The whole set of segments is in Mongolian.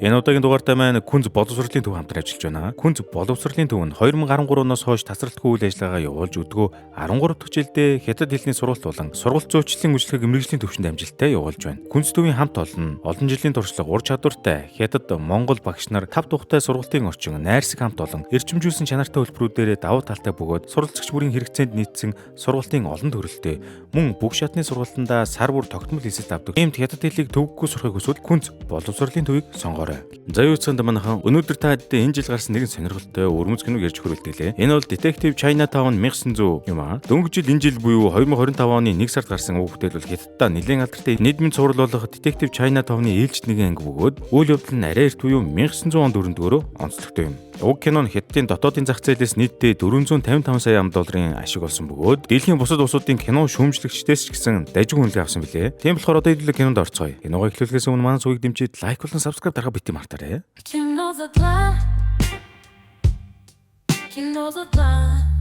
Энэ удаагийн дугаартаа маань Күнз боловсролын төв хамтран ажиллаж байна. Күнз боловсролын төв нь 2013 оноос хойш тасралтгүй үйл ажиллагаагаа явуулж өдгөө 13 дахь жилдээ хятад хэлний сургалт болон сургалт зүйчлийн үйлчлэгийг мэргэжлийн түвшинд амжилттай явуулж байна. Күнз төвийн хамт олон нь олон жилийн туршлага, ур чадвартай хятад, Монгол багш нар тав тухтай сургалтын орчин, найрсаг хамт олон, эрчимжүүлсэн чанартай хөтөлбөрүүдээрээ давуу талтай бөгөөд суралцагч бүрийн хэрэгцээнд нийцсэн сургалтын олон төрөлтэй мөн бүх шатны сургалтандаа сар бүр тогтмол эсэлт авдаг. Иймд хятад хэлийг төвөггүй сурахыг хүсвэл Күнз боловсролын төвийг сонгоорой. За юу цанд манайхан өнөөдөр та хэдтэй энэ жил гарсан нэгэн сонирхолтой өрмөц киног ярьж хөрвүүлдэглээ. Энэ бол Detective Chinatown 1900 юм аа. Дөнгөж жил энэ жил буюу 2025 оны 1 сард гарсан уг бүтээл бол Хятаддаа нэлээд алдартай нийгмийн цуврал болох Detective Chinatown-ы ээлжид нэгэн анги бөгөөд үйл явдал нь арай эрт буюу 1900 онд өрөндгөөрөө онцлогтой юм. Уг кино нь Хятадын дотоодын зах зээлээс нийтдээ 455 сая ам долларын ашиг олсон бөгөөд дэлхийн бусад улсуудын кино шүүмжлэгчдээс ч гэсэн дажгүй хүнлэг авсан билээ. Тийм болохоор одоо хэдүүлээ кинонд орцгоё. Киногоо эхлүүлэхээс өмнө манай сувгийг дэмжиж лайк болон subscribe дарахаа битгий мартаарай. Кино задлаа. Кино задлаа.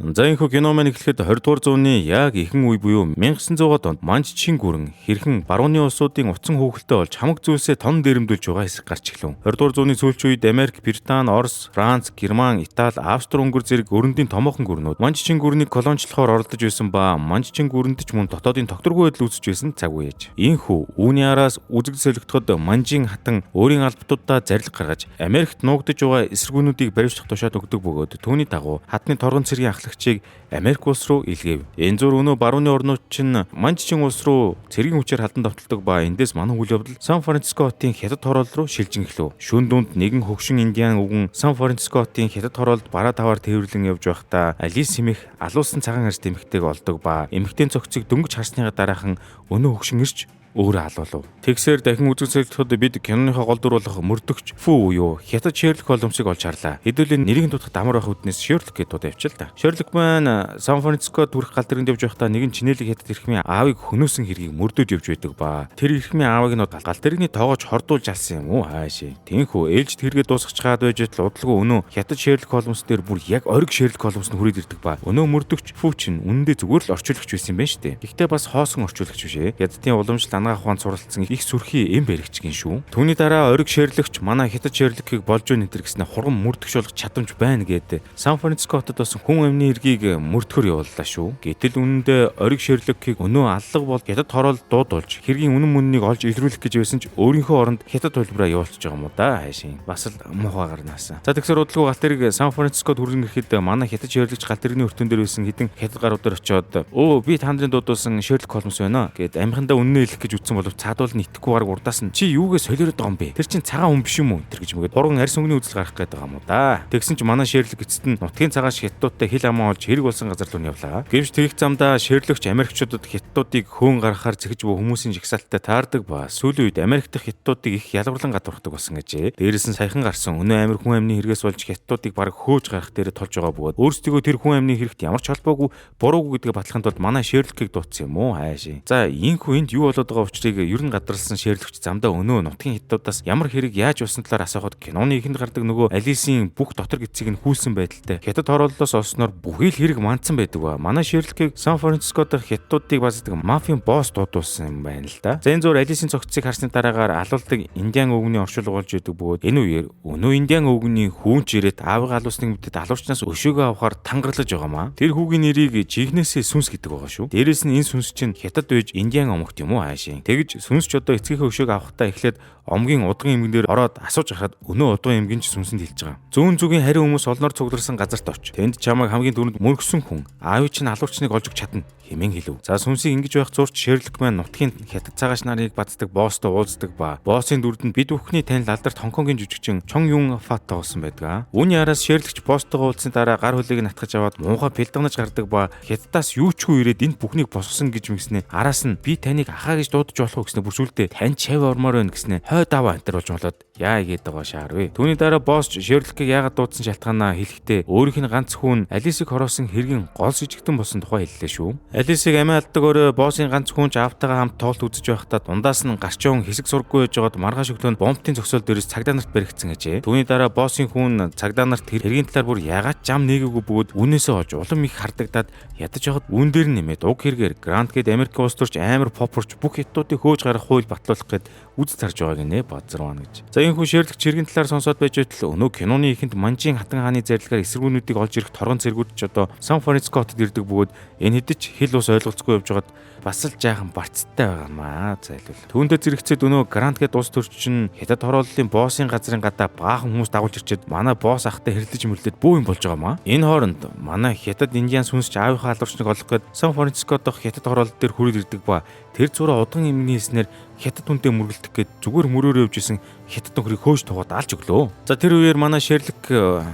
За, энэхүү кино маань эхлэхэд 20 дугаар зууны яг ихэнх үе буюу 1900-аад онд Манчжийн гүрэн хэрхэн барууны улсуудын утсан хүүхэлтэй болж хамаг зүйлсээ тон дээрэмдүүлж байгаа хэсэг гарч эхлэв. 20 дугаар зууны сүүлчийн үед Америк, Британи, Орос, Франц, Герман, Итали, Австро-Унгар зэрэг өрөндийн томоохон гүрнүүд Манчжийн гүрнийг колоничлохоор оролдож байсан ба Манчжийн гүрэнд ч мөн дотоодын тогтворгүй байдал үүсэж байсан цаг үе аж. Ийхүү үүний араас үзэгдэл солигдоход Манжийн хатан өөрийн албатуудаа зарлиг гаргаж Америкт нуугдаж байгаа эсэргүүнүүдийг баривчлах тушаал өгдөг бөгөөд түүний дагуу хатны торгон цэргийн ахлагчийг Америк улс руу илгээв. Энэ зур өнөө барууны орнууд чинь Манчжин улс руу цэргийн хүчээр халдан довтолдог ба эндээс манай үйл явдал Сан Франциско хотын хятад хороол руу шилжин эхлэв. Шөнө дунд нэгэн хөгшин индиан өвгөн Сан Франциско хотын хятад хороолд бараа таваар тээвэрлэн явж байхдаа Алис хэмээх алуулсан цагаан арьстай эмэгтэйг олдог ба эмэгтэйн цогцыг дөнгөж харсныхаа дараахан өнөө хөгшин ирж өөрөө алуулав. Тэгсээр дахин үзэг солигдоход бид киноныхоо гол дүр болох мөрдөгч Фү буюу хятад Шерлок Холмсыг олж харлаа. Хэдүүлээ нэрийг нь дуудах дамар байх үүднээс Шерлок гэдээ дуудаа явчихл та. Шерлок маань Сан Франциско төрөх гал тэргэнд явж байхдаа нэгэн чинээлэг хятад эрхмийн аавыг хөнөөсөн хэргийг мөрдөж явж байдаг ба тэр эрхмийн аавыг нь гал тэрэгний тоогооч хордуулж алсан юм уу хаашаа. Тэнхүү ээлжид хэрэгээ дуусгачгаад байж байтал удалгүй өнөө хятад Шерлок Холмс дээр бүр яг ориг Шерлок Холмс нь хүрээд ирдэг ба өнөө мөрдөгч Фү чинь үнэндээ зүгээр л орчуулагч байсан юм байна шүү дээ. Гэхдээ бас хоосон орчуулагч биш ээ. Хятадын уламжлал анагаах ухаанд суралцсан их сүрхий эм баригч гин шүү. Түүний дараа ориг Шерлокч манай хятад Шерлокийг болж өгнө энэ гэснээр хурган мөрдөгч болох чадамж байна гээд Сан Франциско хотод болсон хүн амны эргийг мөрдөхөр явууллаа шүү. Гэтэл үнэндээ ориг Шерлокийг өнөө аллага бол хятад хороол дуудулж хэргийн үнэн мөннийг олж илрүүлэх гэж байсан ч өөрийнхөө оронд хятад хувилбараа явуулчихж байгаа юм уу да хайшин. Бас л муухай гарнаасан. За, тэгсэр удалгүй галт тэрэг Сан Францискод хүрэн ирэхэд манай хятад Шерлокч галт тэрэгний өртөн дээр байсан хэдэн хятад гарууд дээр очиод "Өө, би та нарын дуудуулсан Шерлок Холмс байна" гэд амхандаа үнэнээ хэлэх гэж үтсэн боловч цаадуул нь итгэхгүй бараг урдаас нь "Чи юугээ солиороод байгаа юм бэ? Тэр чинь цагаан хүн биш юм уу?" тэр гэж мэгээд хурган арьс өнгөний үзэл гаргах гээд байгаа юм уу да. Тэгсэн чи манай Шерлок эцэст нь нутгийн цагаан хятадуудтай хил амаа олж хэрэг болсон газар руу нь явлаа. Гэвч тэгэх замдаа Шерлокч Америкчуудад хятадуудыг хөөн гаргахаар зэхэж буй хүмүүсийн жагсаалттай таардаг ба сүүлийн үед Америк дахь хятадуудыг их ялгаварлан гадуурхдаг болсон гэжээ. Дээрээс нь саяхан гарсан өнөө амир хүн амны хэрэгээс болж хятадуудыг бараг хөөж гаргах дээр тулж байгаа бөгөөд өөрсдийгөө тэр хүн амны хэрэгт ямар ч холбоогүй, буруугүй гэдгээ батлахын тулд манай Шерлокийг дуудсан юм уу хайшин. За, ийхүү энд юу болоод байгаа учрыг ер нь гадарлсан Шерлокч замдаа өнөө нутгийн хятадуудаас ямар хэрэг яаж болсон талаар асуухад киноны эхэнд гардаг нөгөө Алисийн бүх дотор гидсийг нь хүүлсэн байдалтай хятад хорооллоос олсноор бүхий л хэрэг мандсан байдаг ба. Манай Шерлокийг Сан Франциско дахь хятадуудыг баздаг мафийн босс дуудуулсан юм байна л да. За, энэ зур Алисийн цогцыг харсны дараагаар алуулдаг индиан өвгөний орчуулга болж идэг бөгөөд энэ үеэр өнөө индиан өвгөний хүүн ч ирээд аавыгаа алуулсныг мэдээд алуурчнаас өшөөгөө авахар тангарлаж байгаамаа. Тэр хүүгийн нэрийг жинхнээсээ Сүнс гэдэг байгаа шүү. Дээрээс нь энэ сүнс чинь хятад байж индиан омогт юм уу хаашийн. Тэгж сүнс ч одоо эцгийнхээ өшөөг авахтаа эхлээд омгийн удган эмгэн дээр ороод асууж харахад өнөө удган эмгэн ч сүнсэнд хэлж байгаа. "Зүүн зүгийн хариу хүмүүс олноор цугларсан газарт оч. Тэнд чамайг хамгийн түрүүнд мөргсөн хүн аавыг чинь алуурчныг олж өгч чадна" хэмээн хэлв. За, сүнсийг ингэж байх зурч Шерлок маань нутгийн хятад цагааш нарыг баздаг босстой уулздаг ба боссын дүрд нь бид бүхний танил алдарт Хонконгийн жүжигчин Чон Юн Фат тоглосон байдаг. Үүний араас Шерлокч босстойгоо уулзсны дараа гар хөлийг нь атгаж аваад муухай пэлдэгнаж гардаг ба хятадаас юу ч хүү ирээд энд бүхнийг босгосон гэж мэгснэ. Араас нь "Би таныг ахаа гэж дуудаж болох уу?" гэснэ бүр сүулдэ "Тань чав ормоор байна" гэснэ хой даваа антер болж болоод яа игээд байгаа шаарвэ. Түүний дараа босс Шерлокийг яагаад дуудсан шалтгаанаа хэлэхдээ өөрийнх нь ганц хүн Алисыг хороосон хэргийн гол сэжигтэн болсон тухай хэллээ шүү. Алисыг амиа алдаг өрөө боссын ганц хүн ч аавтайгаа хамт тоглолт үзэж байхдаа дундаас нь гарч яван хэсэг сурггүй байж байгаад маргааш өглөө нь бомбтын зөксөл дээрээс цагдаа нарт баригдсан гэжээ. Түүний дараа боссын хүн цагдаа нарт хэргийн талаар бүр ягаад жам нээгээгүй бөгөөд үнээсээ олж улам их хардагдаад ядаж байхад үүн дээр нэмээд уг хэрэгээр Грант гээд Америк улс төрч амар попорч бүх хятадуудыг хөөж гаргах хууль батлуулах гээд үз тарж байгааг нэ базарваа гэж. За энэ хүн Шерлок чиргэн талаар сонсоод байж байтал өнөө киноны эхэнд Манжийн хатан хааны зарилгаар эсэргүүнүүдийг олж ирэх торгон цэргүүд ч одоо Сан Франциско хотод ирдэг бөгөөд энэ хэдий ч хэл ус ойлголцгүй явж байгаад бас л жаахан барцтай байгаа маа зайлвал. Түүндээ зэрэгцээд өнөө Грант гээд улс төрч чинь хятад хорооллын боссын газрын гадаа баахан хүмүүс дагуулж ирчээд манай босс ахтай хэрэлдэж мөрлөд бүү юм болж байгаа маа. Энэ хооронд манай хятад индиан сүнсч аавынхаа алуурчныг олох гээд Сан Франциско дахь хятад хороолол дээр хүрээд ирдэг ба тэр зураа удган эмгэний хэлснээр хятад хүнтэй мөргөлдөх гээд зүгээр мөрөөрөө явж исэн хятад нөхрийг хөөж тугаад алж өглөө. За тэр үеэр манай Шерлок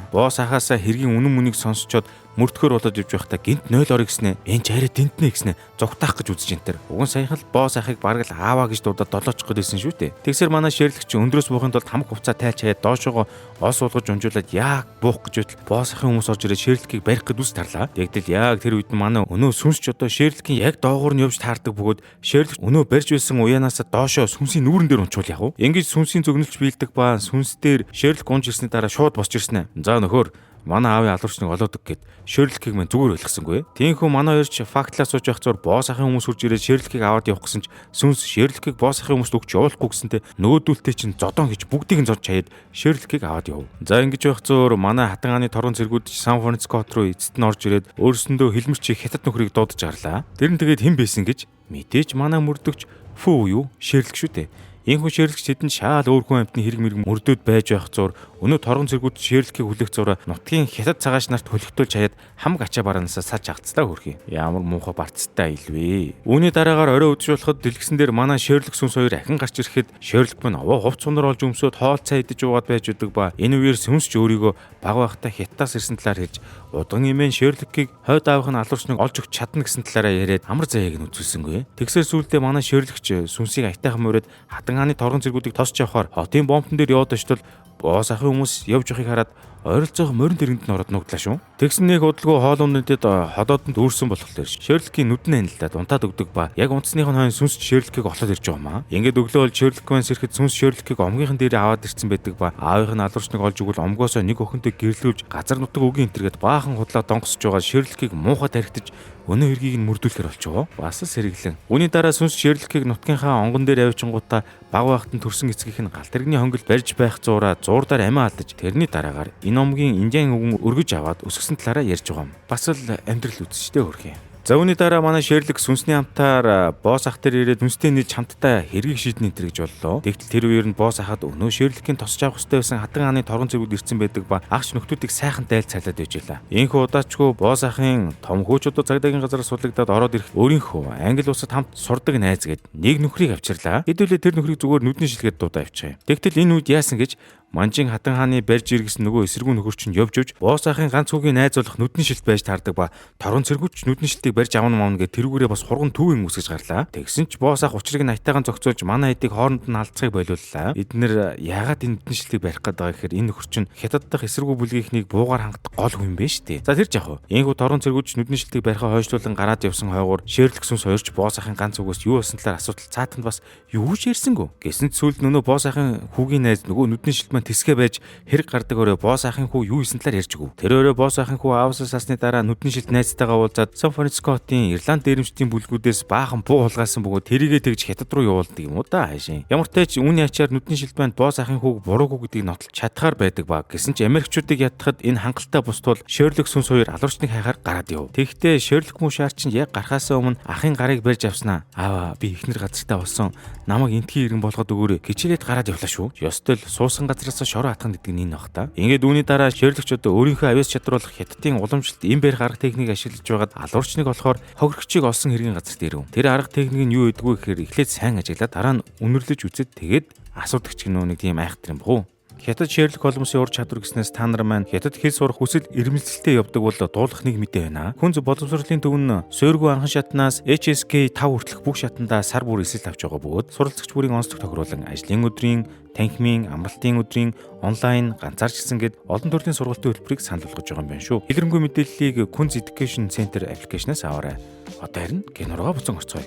босс ахаасаа хэргийн үнэн мөнийг сонсчоод мөрдөхөр болоод явж байхдаа гинт 0 орё гэснэ. Энэ ч арай дэнтнэ гэснэ. Зугтаах гэж үзэж энэ төр. Уган саяхан л босс ахыг бараг л ааваа гэж дуудаад долоочих гээд байсан шүү дээ. Тэгсэр манай Шерлок чи өндрөөс буухын тулд хамаг хувцаа тайлж хаяад доошоогоо ос суулгаж унжуулаад яг буух гэж байтал босс ахын хүмүүс орж ирээд Шерлокийг барих гээд үс тарлаа. Тэгтэл яг тэр үед манай өнөө сүнсч одоо Шерлокийн яг доогуур нь явж таардаг бөгөөд Шерлок өнөө барьж байсан уяанаасаа доошоо сүнсийн нүүрэн дээр унчвал яг уу. Ингэж сүнсийн зөгнөлч биелдэг ба сүнс дээр Шерлок унж ирсний дараа шууд босч ирсэн. За нөхөр манай аавын алуурчныг олоод өг гэд Шерлокийг мань зүгээр ойлгосонгүй. Тиймээс манай хоёр ч фактлаа сууж явах зур босс ахын хүмүүс хурж ирээд Шерлокийг аваад явах гэсэн ч сүнс Шерлокийг босс ахын хүмүүст өгч явуулахгүй гэсэнтэй нөгөөдүүлтэй чинь зодон гэж бүгдийг нь зодж хаяад Шерлокийг аваад яв. За ингэж явах зур манай хатан хааны торгон цэргүүд ч Сан Франциско хот руу эцэст нь орж ирээд өөрсөндөө хилмэрч хятад нөхрийг дуудаж гарлаа. Тэр нь тэгээд хэн байсан гэж мэдээж манай мөрдөгч Фүү юу Шерлок шүү дээ. Энэхүү Шерлокч тэдэнд шаал өөр хүн амьтны хэрэг мэрэг мөрдөөд байж байх зур өнөө торгон цэргүүд Шерлокийг хүлээх зураа нутгийн хятад цагааш нарт хөлөгтөөлж хаяад хамаг ачаа бараанасаа саж хагцлаа хөрхий. Ямар муухай барцтай илвэ. Үүний дараагаар орой үдшүүлэхэд болоход дэлгэсэн дээр манай Шерлок сүнс хоёр ахин гарч ирэхэд Шерлок мань овоо хувц сунар олж өмсөөд хоол цай идэж уугаад байж удаг ба энэ үеэр сүнс ч өөрийгөө баг байхдаа хятадаас ирсэн талаар хэлж удан имэн Шерлокийг хойд аавынх нь алуурчныг олж өгч чадна гэсэн талаараа яриад амар заяаг нь үзүүлсэнгүй. Тэгсээр сүүлдээ манай Шерлокч сүнсийг аятайхан мөрөөд хатан хааны торгон цэргүүдийг тосч явахаар хотын бомбтон дээр яваад очтол босс ахын хүмүүс явж явахыг хараад ойролцоох морин тэргэнд нь ороод нугдлаа шүү. Тэгсэн нэг удалгүй хоолуундэд ходоодонд үүрсэн болохоор Шерлокийн нүдэн анилдаад унтаад өгдөг ба яг унтсных нь хойно сүнс Шерлокийг олоод ирж байгаа юм аа. Ингээд өглөө бол Шерлок маань сэрэхэд сүнс Шерлокийг омгийнхан дээр аваад ирсэн байдаг ба аавынх нь алуурчныг олж өгвөл омгоосоо нэг охинтой гэрлүүлж газар нутаг үгийн энтергээд баахан худлаа донгосож байгаа Шерлокийг муухай тархитаж өнөө хэргийг нь мөрдүүлэхэр болчихоо. Бас л сэргэлэн. Үүний дараа сүнс Шерлокийг нутгийнхаа онгон дээр авчингуудаа баг байхад нь төрсэн эцгийнх нь галт тэрэгний хонгил барьж байх зуураа зуурдаар амиа алдаж тэрний дараагаар энэ омгийн индиан өвгөн өргөж аваад өсгсөн талаараа ярьж байгаа юм. Бас л амьдрал үзчихтэй хөрхий. За үүний дараа манай Шерлок сүнсний хамтаар босс ах дээр ирээд сүнстэй нийлж хамтдаа хэргийг шийднэ энэ гэж боллоо. Тэгтэл тэр үеэр нь босс ахад өнөө Шерлокийн тосч авах ёстой байсан хатан хааны торгон цэргүүд ирсэн байдаг ба агч нөхдүүдийг сайхан дайлт цайлаад байж байлаа. Ийхүү удаачгүй босс ахын том хөөч одоо цагдаагийн газар судлагдаад ороод ирэх өөрийнхөө англи улсад хамт сурдаг найз гээд нэг нөхрийг авчирлаа. Хэдүүлээ тэр нөхрийг зүгээр нүдний шилгээд дуудаа авчих юм. Тэгтэл энэ үед яасан гэж Манжин хатан хааны барьж иргэсэн нөгөө эсэргүүн нөхөр чинь явж явж босс ахын ганц хүүгийн найз болох нүдний шилт байж таардаг ба торгон цэргүүч нүдний шилтийг барьж авна маавна гэх тэрүүгээрээ бас хурган төвийн үсгэж гарлаа. Тэгсэн ч босс ах учрыг нь аятайхан зохицуулж манай хэдийг хооронд нь алдцахыг болиуллаа. Эднэр яагаад энэ нүдний шилтийг барих гээд байгаа гэхээр энэ нөхөр чинь хятад дахь эсэргүү бүлгийнхнийг буугаар хангах гол хүн юм байна шүү дээ. За тэр жах уу. Ийхүү торгон цэргүүч нүдний шилтийг барихаа хойшлуулан гараад явсан хойгуур Шерлок сүнс хоёрч босс ахын ганц үгээс юу болсон талаар асуудал цаатанд бас юу ч ярьсангүй. Гэсэн ч сүүлд нөгөө босс ахын хүүгийн найз нөгөө нүдний шилт маань тэсгэ байж хэрэг гардаг өрөө босс ахын хүү юу хийсэн талаар ярьж өгөв. Тэр өрөө босс ахын хүү аавсаа сасны дараа нүдний шилт найзтайгаа уулзаад Сан Франциско хотын Ирланд дээрэмчдийн бүлгүүдээс баахан буу хулгайлсан бөгөөд тэрийгээ тэгж хятад руу явуулдаг юм уу да хаашийн. Ямар ч тач үүний ачаар нүдний шилт маань босс ахын хүүг буруугүй гэдгийг нотолж чадхаар байдаг ба. Гэсэн ч Америкчуудыг ятгахад энэ хангалттай бус тул Шерлок сүнс хоёр алуурчныг хайхаар гараад яв. Тэгэхдээ Шерлок муу шаар чинь яг гарахаасаа өмнө ахын гарыг барьж авснаа. Аава би ихнэр газартаа болсон. Намайг энтхийн иргэн болгоод өгөөрэй. Хичээлээд гараад явлаа шүү. Ёстой л суусан газараас шороо атгах гэдэг нь энэ баг та. Ингээд үүний дараа Шерлокч одоо өөрийнхөө авиас чадвар болох хятадын уламжлалт им барих арга техникийг ашиглаж байгаад алуурчныг олохоор хохирогчийг олсон хэргийн газарт ирэв. Тэр арга техник нь юу гэдгүү гэхээр эхлээд сайн ажиглаад дараа нь үнэрлэж үзээд тэгээд асуудаг ч гэнэ нэг тийм айхтар юм бүү. Хятад Шерлок Холмсын ур чадвар гэснээс та нар маань хятад хэл сурах хүсэл эрмэлзэлтэй явдаг бол дуулах нэг мэдээ байна. Хүнз боломжлын төв нь суурьгүй анхан шатнаас HSK 5 хүртэлх бүх шатандаа сар бүр эсэлт авч байгаа бөгөөд суралцагч бүрийн онцлог тохируулан ажлын өдрийн, танхимын, амралтын өдрийн онлайн ганцаарчсан гэд олон төрлийн сургалтын төлбөрийг санал болгож байгаа юм байна шүү. Хэлрэнгүй мэдээллийг Kunz Education Center аппликейшнаас аваарай. Одоо харин кинороо буцан орцгоё.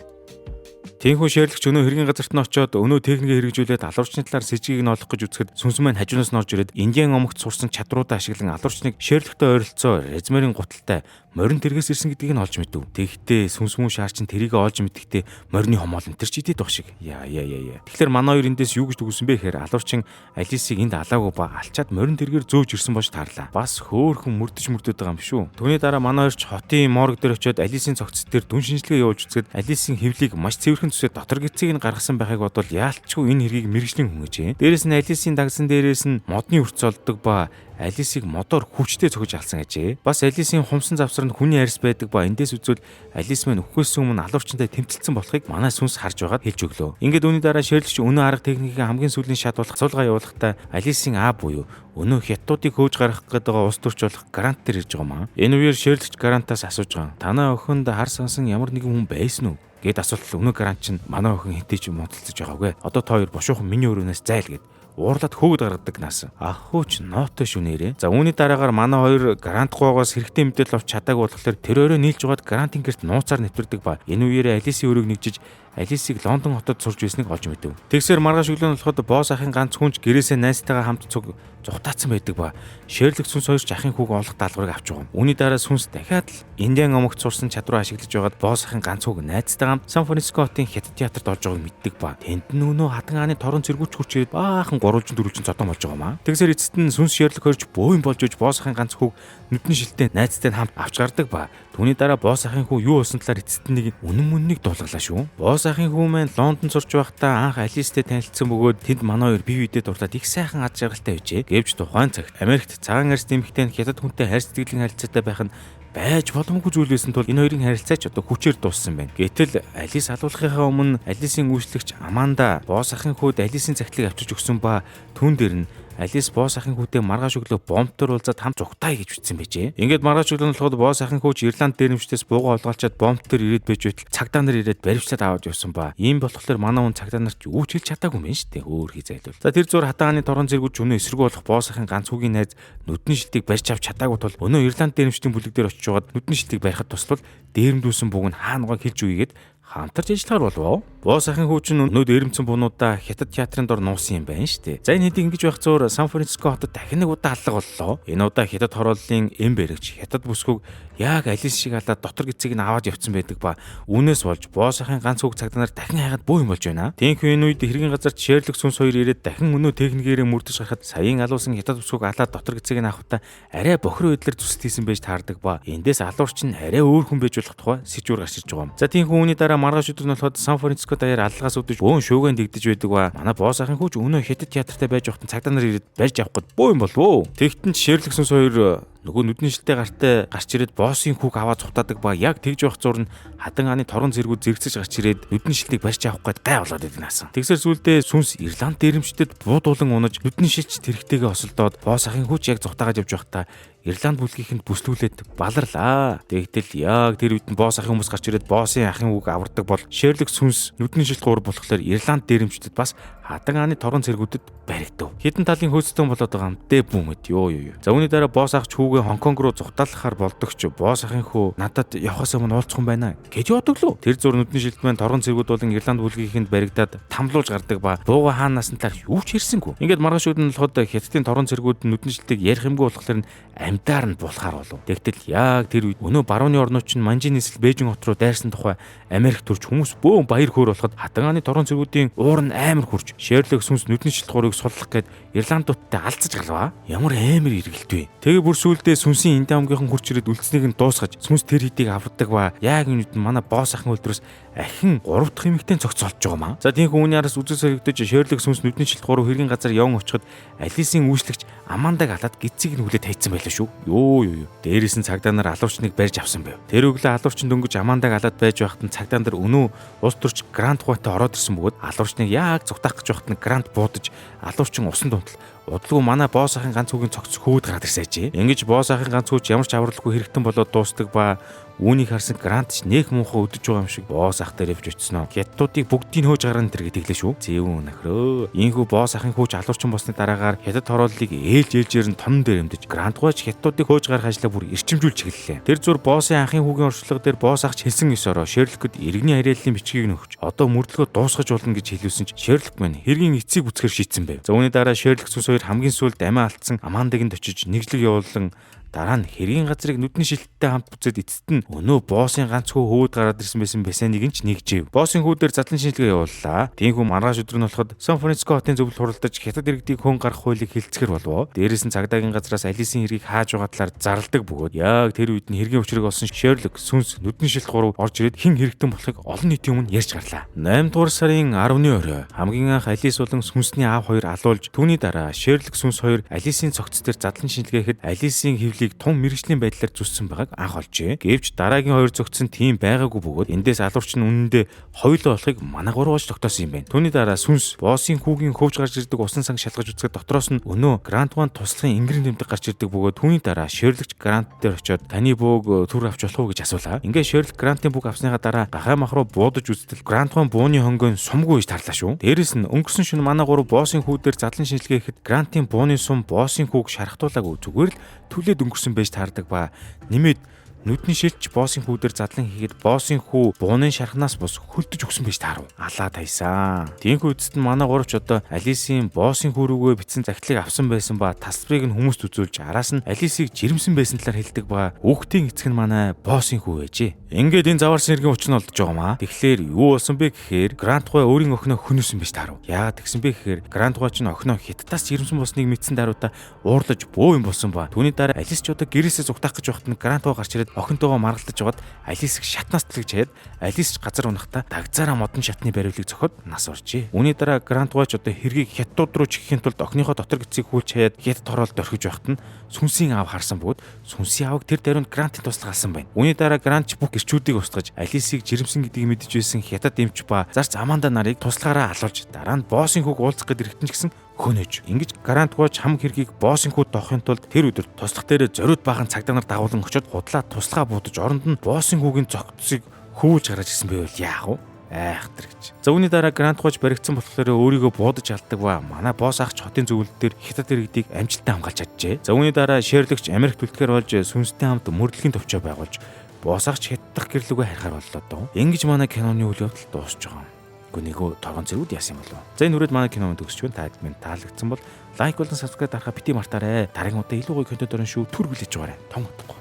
Тийнхүү Шерлок ч өнөө хэргийн газарт нь очиод өнөө техникээ хэрэгжүүлээд алуурчны талаар сэжгийг нь олох гэж үзэхэд сүнс маань хажуунаас нь орж ирээд Индиан омогт сурсан чадруудаа ашиглан алуурчныг Шерлоктой ойролцоо Розмерийн гуталтай морин тэргээс ирсэн гэдгийг нь олж мэдв. Тэгэхдээ сүнс мөн шаар чинь тэрийг олж мэддэхдээ морины хомоол энэ төр ч идэт баг шиг. Яа яа яа яа. Тэгэхээр манай хоёр эндээс юу гэж дүгнсэн бэ гэхээр алуурчин Алисыг энд алаагүй ба алчаад морин тэргээр зөөж ирсэн болж таарлаа. Бас хөөхөн мөрдөж мөрдөд байгаа юм шүү. Түүний дараа манай хоёр ч хотын морг дээр очиод Алисын цогц дээр дүн шинжилгээ явуулж үзэхэд Алисын хэвлийг маш цэвэрхэн зүсээ дотор гидсийг нь гаргасан байхыг бодвол яалтчгүй энэ хэргийг мэргэжлийн хүн гэжээ. Дээрээс нь Алисын дагсан дээрээс нь модны өрц олдог ба Алисыг модоор хүчтэй цохиж алсан ажээ. Бас Алисын хумсан завсар нь хүний арьс байдаг ба эндээс үзвэл Алис маань үхээс өмнө алуурчтай тэмцэлсэн болохыг манай сүнс харж байгаад хэлж өглөө. Ингээд үүний дараа Шерлок өнөө арга техникийн хамгийн сүүлийн шат болох судалгаа явуулахдаа Алисын аа буюу өнөө хятадуудыг хөөж гаргах гээд байгаа улс төрч болох Грант дээр ирж байгаа маа. Энэ үеэр Шерлок Грантаас асууж байгаа. Танай охинд хар сансан ямар нэгэн хүн байсан уу? Гэт асуулт өнөө Грант чинь манай охин хинтэй ч юм муудалцаж байгаагүй. Одоо та хоёр бушуухан миний өрөөнөөс зайл гэд уурлаад хөөгд гаргадаг нас. Ах хөөч нотой шүү нэрээ. За үүний дараагаар манай хоёр Грант гоогоос хэрэгтэй мэдээлэл авч чадаагүй болохоор тэр өрөө нийлж байгаад Грантын гэрт нууцаар нэвтэрдэг ба энэ үеэрээ Алисын өрөөг нэгжиж Алисыг Лондон хотод сурж байсныг олж мэдэв. Тэгсээр маргааш өглөө нь болоход босс ахын ганц хүнч гэрээсээ найзтайгаа хамт цуг зугатаацсан байдаг ба Шерлок сүнс хоёр ч ахын хүүг олох даалгаврыг авч байгаа юм. Үүний дараа сүнс дахиад л Индиан омогт сурсан чадвараа ашиглаж байгаад босс ахын ганц хүүг найзтайгаа хамт Сан Франциско хотын хятад театрт орж байгааг мэддэг ба тэнд нь өнөө хатан хааны торон цэргүүч хурч ирээд баахан гурвалжин дөрвөлжин зодон болж байгаа юм аа. Тэгсээр эцэст нь сүнс Шерлок хоёрч бууин болж өж босс ахын ганц хүүг нүдэн шилтэй найзтай нь хамт авч гардаг ба түүний дараа босс ахын хүү юу болсон талаар эцэст нь нэг үнэн мөннийг дуулгалаа шүү. Босс ахын хүү маань Лондон сурч байхдаа анх Алистэй танилцсан бөгөөд тэнд манай хоёр бие биедээ дурлаад их сайхан ад жаргалтай байжээ. Гэвч тухайн цагт Америкт цагаан арьс эмэгтэй нь хятад хүнтэй харь сэтгэлийн харилцаатай байх нь байж боломгүй зүйл байсан тул энэ хоёрын харилцаа ч одоо хүчээр дууссан байна. Гэтэл Алис алуулахынхаа өмнө Алисын үйлчлэгч Аманда босс ахын хүүд Алисын цагтлыг авчирч өгсөн ба түүн дээр нь Алис босс ахын хүүтэй маргааш өглөө бомбтор уулзаад хамт зугтаая гэж бичсэн байжээ. Ингээд маргааш өглөө нь болоход босс ахын хүүч Ирланд дээрэмчдээс бууга олголчоод бомбтор ирээд байж байтал цагдаа нар ирээд баривчлаад аваад явсан ба. Ийм болохоор манай хүн цагдаа нарт юу ч хэлж чадаагүй юм шүү дээ. Өөр хий зайлвал. За тэр зур хатааны торгон зэргүүч өнөө эсэргүү болох босс ахын ганц хүүгийн найз нүдний шилтийг барьж авч чадаагүй тул өнөө Ирланд дээрэмчдийн бүлэг дээр очиж байгаад нүдний шилтийг барихад туславал дээрэмдүүлсэн буг нь хаана байгааг хэлж үгээд хамтарч ажиллахаар болов. Босс ахын хүү чинь өнөө дээрэмдсэн бунуудаа хятад театрын дор нуусан юм байна шүү дээ. За энэ хэдий ингэж байх зуур Сан Франциско хотод дахин нэг удаа аллага боллоо. Энэ удаа хятад хорооллын эм баригч хятад бүсгүйг яг Алис шиг алаад дотор гидсийг нь аваад явцсан байдаг ба үүнээс болж босс ахын ганц хүүг цагдаа нар дахин хайгаад буу юм болж байна. Тийнхүү энэ үед хэргийн газарт Шерлок сүнс хоёр ирээд дахин өнөө техникээрээ мөрдөж гарахад саяын алуулсан хятад бүсгүйг алаад дотор гидсийг нь авахдаа арай бохир байдлаар зүсэлт хийсэн байж таардаг ба эндээс алуурч нь арай өөр хүн байж болох тухай сэжүүр гарч ирж байгаа юм. За тийнхүү үүний дараа маргааш өдөр нь болоход Сан Франциско даяар аллагаас үдэж бөөн шүүгэн дэгдэж байдаг ба манай босс ахын хүүч өнөө хятад театртай байж байхад цагдаа нар ирээд барьж авах гээд буу юм болов. Тэгтэн ч Шерлок сүнс хоёр нөгөө нүдний шилтэй гартай гарч ирээд боссын хүүг аваад цухтаадаг ба яг тэгж явах зур нь хадан ааны торгон зэргүүд зэрэгцэж гарч ирээд нүдний шилтийг барьж авах гээд гай болоод байдаг наасан. Тэгсэр сүулдэ сүнс Ирланд дээрэмчдэд буудуулан унаж нүдний шилч тэрэгтэйгээ осолдоод босс ахын хүүч яг цухтаагаад явж байхдаа Ирланд бүлгийнхэнд бүслүүлээд баларлаа. Тэгтэл яг тэр үед нь босс ахын хүмүүс гарч ирээд боссын ахын хүүг авардаг бол Шерлок сүнс нүдний шилт гур болохоор Ирланд дээрэмчдэд бас хадан ааны торгон цэргүүдэд баригдав. Хідэн талын хөөцтөн болоод байгаа юм дэ бүүмэд ёо ёо. За үүний дараа босс ах ч хүүгээ Хонконг руу зугатаалахаар болдогч босс ахын хүү надад явахаас өмнө уулзах юм байна гэж бодоглоо. Тэр зур нүдний шилт маань торгон цэргүүд болон Ирланд бүлгийнхэнд баригдаад тамлуулж гардаг ба бууга хаанаас нь талаар юу ч ярьсангүй. Ингээд маргааш өдөр нь болоход хятадын торгон цэргүүд нүдний шилтийг ярих юмгүй болохоор нь амьдаар нь булахаар болов. Тэгтэл яг тэр үед өнөө барууны орнууд чинь манжийн нийслэл Бээжин хот руу дайрсан тухай Америк төрч хүмүүс бөөн баяр хөөр болоход хадан хааны торгон цэргүүдийн уур нь амар хурж Шерлок сүнс нүдний шилт гурыг суллах гээд Ирландуудтай алдсаж галваа. Ямар амар эргэлт вэ? Тэгээ бүр сүүлдээ сүнсийн Индиан омгийнхан хурч ирээд үлдсэнийг нь дуусгаж сүнс тэр хэдийг авардаг ба яг энэ үед нь манай босс ахын өдрөөс ахин 3 дахь эмэгтэй цогцолж байгаа маа. За тийхүү үүний араас үзэл соригдож Шерлок сүнс нүдний шилт гурав хэргийн газар явн очиход Алисын үйлчлэгч Амандаг алаад гидсийг нь хүлээ тайцсан байлаа шүү. Йоо ёо ёо. Дээрээс нь цагдаа нар алуурчныг барьж авсан байв. Тэр өглөө алуурчин дөнгөж Амандаг алаад байж байхад нь цагдаа нар өнөө улс төрч Грант хуайтай ороод ирсэн бөгөөд алуурчныг яг зугатаах гэж байхад нь Грант буудаж алуурчин усан дунтал удалгүй манай босс ахын ганц хүүгийн цогц хөөд гараад ирсэн ажээ. Ингэж босс ахын ганц хүүч ямар ч авралгүй хэрэгтэн болоод дуустдаг ба Үүнийг харсан Грант ч нэх муухай өдөж байгаа юм шиг босс ах дээр явж очисноо. Хятадуудыг бүгдийг хөөж гаргана тэр гэдэг лээ шүү. Зэвүүн нөхрөө. Ийхүү босс ахын хүүч алуурчин болсны дараагаар хятад хорооллыг ээлж ээлжээр нь тонон дээр эмдэж Грант гуайч хятадуудыг хөөж гарах ажлаа бүр эрчимжүүлж эхэллээ. Тэр зүр боссын анхын хүүгийн орчлого дээр босс ахч хэлсэн ёсороо Шерлокд иргэний харьяаллын бичгийг нөхч одоо мөрдлөгөө дуусгаж болно гэж хэлүүлсэн ч Шерлок мань хэргийн эцсийг үцхээр шийдсэн байв. За үүний дараа Шерлок сүнс хоёр хамгийн сүүлд амиа алдсан Амандыг нь очиж нэгжлэг явуулан дараа нь хэргийн газрыг нүдний шилттэй хамт бүтээд эцэст нь өнөө боссын ганц хүү хөвөд гараад ирсэн байсан бесэнийг нь ч нэгжэв. Боссын хүү дээр задлан шинжилгээ явууллаа. Тиймгүй маргааш өдөр нь болоход Сан Франциско хотын зөвлөл хуралдаж хятад иргэдийг хүн гарах хуулийг хилцэхэр болов. Дээрээс нь цагдаагийн газраас Алисын хэргийг хааж байгаа талаар зарладаг бөгөөд яг тэр үед нь хэргийн учрыг олсон Шерлок, сүнс, нүдний шилт гурав орж ирээд хэн хэрэгтэн болохыг олон нийтийн өмнө ярьж гарлаа. 8 дугаар сарын 10-ны орой хамгийн анх Алис болон сүнсний аав хоёр алуулж түүний дараа Шерлок, сүнс хоёр Алисын цогц дээр задлан шинжилгээхэд Алисын хэвлийг тун мэргэжлийн байдлаар зүссэн байгааг анх олжээ. Гэвч дараагийн хоёр зөгцсөн тийм байгаагүй бөгөөд эндээс алуурч нь үнэндээ хоёулаа болохыг манай гурвууч тогтоосон юм байна. Түүний дараа сүнс боссын хүүгийн хөвж гарч ирдэг усан санг шалгаж үзэхэд дотроос нь өнөө Грант Ван туслахын ингэрийн тэмдэг гарч ирдэг бөгөөд түүний дараа Шерлокч Грант дээр очиод таны бууг түр авч болох уу гэж асуулаа. Ингээд Шерлок Грантын бүг авсныхаа дараа гахай мах руу буудаж үзтэл Грант Ван бууны хонгойн сумгүй гэж тарлаа шүү. Дээрэс нь өнгөрсөн шөнө манай гурав боссын хүү дээр задлан шинжилгээ хийхэд Грантын бууны сум боссын хүүг шархтуулаагүй зүгээр л түлээд өнгөрсөн байж таардаг ба нэмээд нүдний шилж боссын хүү дээр задлан хийхэд боссын хүү бууны шархнаас бус хөлдөж өгсөн байж таарав. Алаа тайсан. Тиймгүй эцэст нь манай гуравч одоо Алисын боссын хүү рүүгээ бичсэн захидлыг авсан байсан ба тасалбарыг нь хүмүүст үзүүлж араас нь Алисыг жирэмсэн байсан талаар хэлдэг ба хүүхдийн эцэг нь манай боссын хүү байжээ. Ингээд энэ заваарсан хэргийн учир нь олдож байгаа маа. Тэгэхээр юу болсон бэ гэхээр Грант гуай өөрийн охиноо хөнөөсөн байж таарав. Яагаад тэгсэн бэ гэхээр Грант гуай чинь охиноо хятадаас жирэмсэн болсныг мэдсэн даруйда уурлаж бөө юм болсон ба. Түүний дараа Алис ч одоо гэрээсээ зугтаах гэж байхад нь Грант гуай гарч ирээд охинтойгоо маргалдаж байгаад Алисыг шатнаас түлхэж хаяад Алис ч газар унахта дагзаараа модон шатны бариулыг зохиод нас оржээ. Үүний дараа Грант гуайч одоо хэргийг хятадууд руу чихэхийн тулд охиныхоо дотор гисийг хүлж хаяад хятад хороолд орхиж байхад нь сүнсийн аав харсан бөгөөд сүнсийн аавыг тэр даруйнд Грантын туслах алсан байна. Үүний дараа Грант ч бүх гэрчүүдийг устгаж Алисыг жирэмсэн гэдгийг мэдэж байсан хятад эмч ба зарц Аманда нарыг туслахаараа алуулж дараа нь боссын хүүг уулзах гээд ирэхдээ ч гэсэн хөнөөж. Ингэж Грант гуайч хам хэргийг боссын хүүд тоохын тулд тэр өдөр туслах дээрээ зориуд баахан цагдаа нар дагуулan очиод худлаа туслахаа буудаж оронд нь боссын хүүгийн зогцсыг хөвүүлж гаргаж ирсэн байвал яах вэ? Айхтар гэж. За үүний дараа Грант гуайч баригдсан болохоор өөрийгөө буудаж алдаг ба манай босс ахч хотын зөвлөл дээр хятад иргэдийг амжилттай хамгаалж чаджээ. За үүний дараа Шерлокч Америкт үлдэхээр болж сүнстэй хамт мөрдлөгийн товчоо байгуулж босс ахч хятадах гэрлүүгээ харихаар боллоо доо. Ингэж манай киноны үйл явдал дуусч байгаа юм. Гэхдээ нөгөө торгон зэргүүд яасан юм болов. За энэ хүрээд манай кино төгсөж байна. Та минь таалагдсан бол лайк болон subscribe дарахаа бити мартаарай. Дараагийн удаа илүү гоё контент орно шүү. Түр хүлээж байгаарай. Том утгагүй.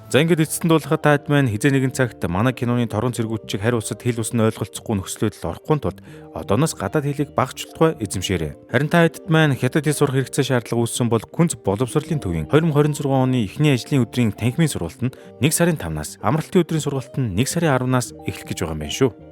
За ингээд эцэст нь дуулахад таад маань хизээ нэгэн цагт манай киноны торгон цэргүүд чиг харь усад хэл ус нь ойлголцохгүй нөхцөл байдал орохгүй тулд одооноос гадаад хэлийг багч болтугай эзэмшээрэй. Харин та хэдд маань хятад хэл сурах хэрэгцээ шаардлага үүссэн бол Күнц боловсролын төвийн 2026 оны эхний ажлын өдрийн танхимын сургалт нь 1 сарын 5-наас, амралтын өдрийн сургалт нь 1 сарын 10-наас эхлэх гэж байгаа юм байна шүү.